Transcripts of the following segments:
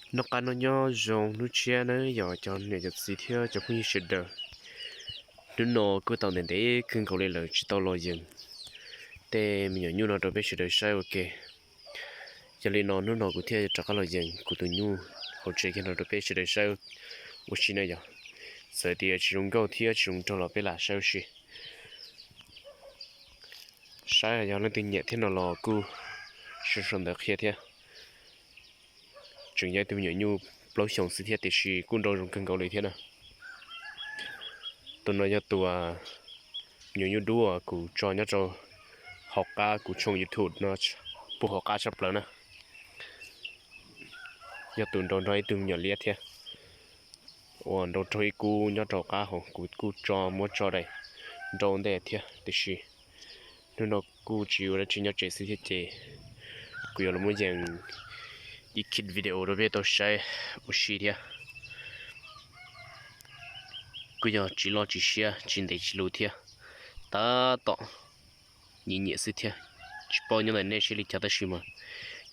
Noj qab noj nyob zoo hnub tshiab nawb yog cov niam cov txiv thiab cov phooj ywg sawv daws. Hnub no kuj tau ntev ntev kawg nkaus li lawm tsis tau los yees tej me nyuam nyuj no rau peb sawv daws saib ua ke. Yog li no hnub no kuv thiaj rov qab los yees kuv tus nyuj hauv tsev kiag no rau peb sawv daws saib ua si na yog. Txawm tias tsis zoo nkauj thiab tsis zoo nraug los peb lam saib ua si. Saib yog leej twg nyiam thiab no los kuj sau sau ntawv qhia thiab. Tseem yog ib tug me nyuam nyuj plaub xyoos xwb thiab tiam sis kuj nrau zoo kawg nkaus li thiab na. Tus no yog tus me nyuam nyuj dub uas kuv tso nyob rau hauv qab kuv tshooj YouTube no, puag hauv qab tshaj plaws na. Yog tus nrau nrog ib tug me nyuam liab thiab uas nrau raug ib kub nyob rau qab hauv, kuv kuj tso muab tso daim nrau ntej thiab tiam sis hnub no kuj tsis ua dab tsi nyob tsev xwb thiab ces kuv yuav los muab yees ib khib video rau peb tau saib ua si thiab. Kuj yog tsis loj tsis siab tsis ntev tsis luv thiab, tab tom nyiam nyiam xwb thiab. Tsis paub nyob ntawm nej siab li cas tab sis mas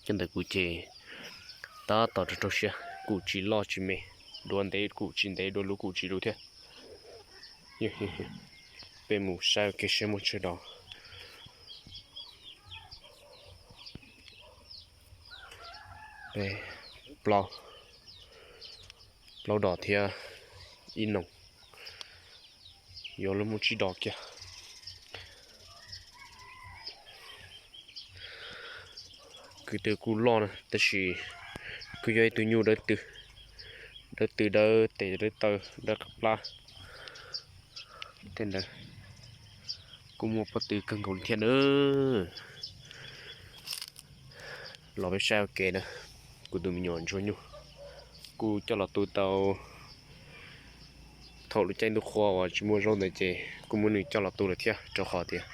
nyob ntawm kuv ces tab tom rau rau siab, kuj tsis loj tsis me, dua ntev kuj tsis ntev, dua luv kuj tsis luv thiab. Peb mus saib ua ke seb muaj tsawg dos. Plaub, plaub dos thiab ib noog, yuav luag muaj tsib dos kiag. Kwv tw kuj loj na tab sis kuj yog ib tug nyuj dawb tw, dawb tw dawb tes dawb taw dawb qab plab tej ntawd. Kuj muaj pob tw kawg nkaus li thiab na. Los peb saib ua ke na, kuv tus me nyuam ntsuag nyuj kuj coj los tu tau thaum lub caij ntuj qhua uas tsis muaj zaub ntawd ces kuj muab nws coj los tu lawm thiab rau qhov tias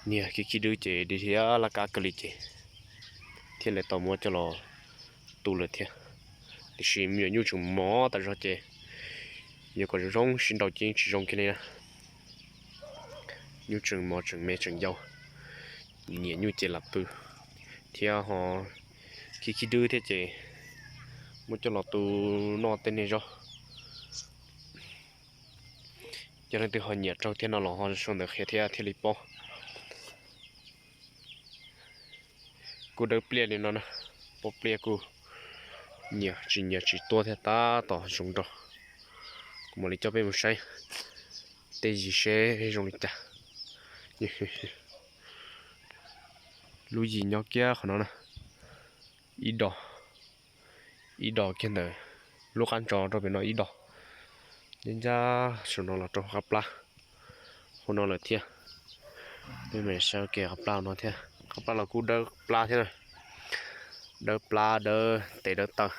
niag khib khib dwb ces dhia laj kab kawg li ces thiaj li tau muab coj los tu lawm thiab. Tiam sis me nyuam nyuj tseem mos tas zog ces yog kom zoo zoo sib nraus ces yeej tsis zoo kiag li na. Nyuj tseem mos tseem me tseem yau, nyiam nyuj ces lam pw thiab ho khib khib dwb thiab ces muab coj los tu noj tej niag zaub. Yog leej twg ho nyiam raug thiab no los ho sau ntawv qhia thiab thiaj li paub. Kuj dawb pliaj li no na, pob pliaj kuj nyias tsis nyias tsis tuab thiab tab tom zoo nraug. Kuv mam li coj peb mus saib tej yim seb zoo li cas. Lub yim nyob kiag qhov no na, ib dos, ib dos kiag ntawm lub qab ntso rau pem no ib dos, ncaj ncaj saum no los rau qab plab hauv no lawm thiab. Peb mam saib ua ke qab plab no thiab, qab plab los kuj dawb plab thiab na, dawb plab dawb tes dawb taw,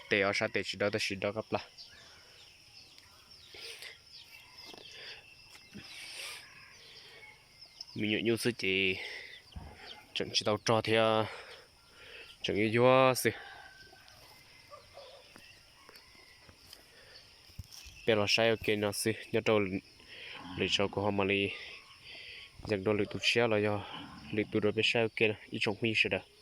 tes ob sab tes tsis dawb tab sis dawb qab plab. Me nyuam nyuj xwb ces tseem tsis tau rog thiab, tseem yuag yuag xwb. Peb los saib ua ke no xwb, nyob rau lwm zaus kuv ho mam li yees dua lwm tus tshiab los yog lwm tus rau peb saib ua ke na ib tsoom phooj ywg sawv daws.